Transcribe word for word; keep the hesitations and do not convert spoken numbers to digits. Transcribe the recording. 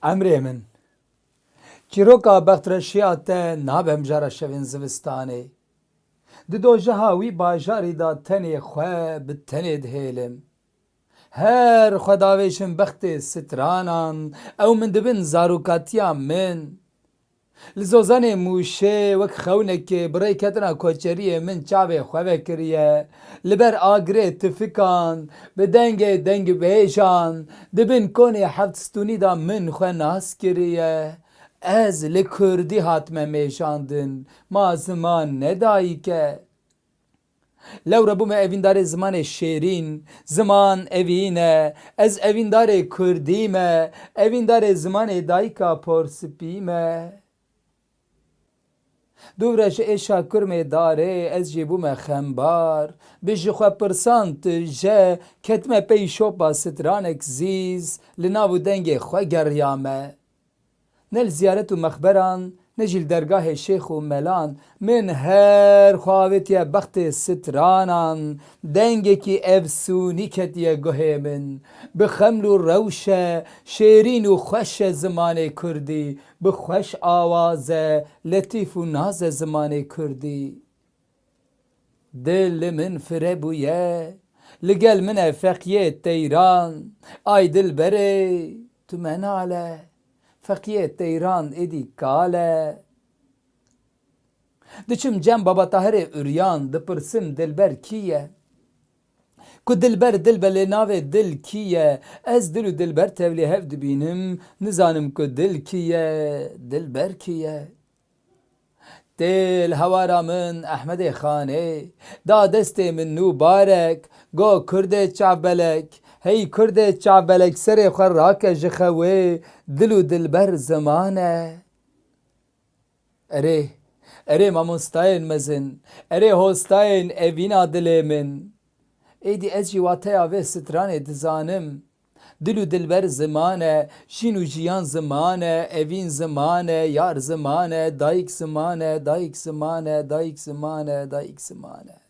Emrê min. Çîroka bextreşiya te nabe mijara şevên zivistanê. Di dojeha wî bajarî de tenê xwe bi tenê dihêlim. Her xwe davêjim bextê stranan, ew min dibin zarokatiya min. Li zozanê Mûşê wek xewnekê bi rêketina koçeriyê min çavê xwe vekiriye. Li ber agirê tifikan, bi dengê dengbêjan, di bin konê heft stûnî de min xwe nas kiriye. Ez li kurdî hatime mêjandin, ma ziman ne dayik e. Lewre bûme evîndarê zimanê şêrîn, ziman evîn e, ez evîndarê kurdî me, evîndarê zimanê dayika porspî me. Dûvre ji êşa kurmê darê ez jî bûme xembar, bi ji xwe pirsan tije, ketime pey şopa stranek zîz, li nav û dengê xwe geriyame. Ne li ziyaret û mexberan, ne jî li dergahê şêx û melan, min her xwe avêtiye bextê stranan, dengekî efsûnî ketiye guhê min. Bi xeml û rewş e, şêrîn û xweş e zimanê kurdî, bi xweş awaz e, letîf û naz e zimanê kurdî. Dil li min fire bûye, li gel min e feqiyê teyran. Ay dilberê, tu menal e, feqiyê teyran êdî kal e. Diçim cem Baba Tahirê Uryan, dipirsim dilber kî ye? Ku dilber dil be lê navê dil kî ye? Ez dil û dilber tevlî hev dibînim, nizanim ku dil kî ye, dilber kî ye? Tê li hewara min Ehmedê Xanê, da destê min nûbarek, go kurdê çavbelek, hey kurdê çavbelek serê xwe rake ji xewê, dil û dilber ziman e. Erê, erê mamostayên mezin, erê hostayên evîna dilê min. Êdî ez jî wateya vê stranê dizanim. Dil û dilber ziman e, jin û jiyan ziman e, evîn ziman e, yar ziman e, dayik ziman e, dayik ziman e, dayik ziman e, dayik ziman e.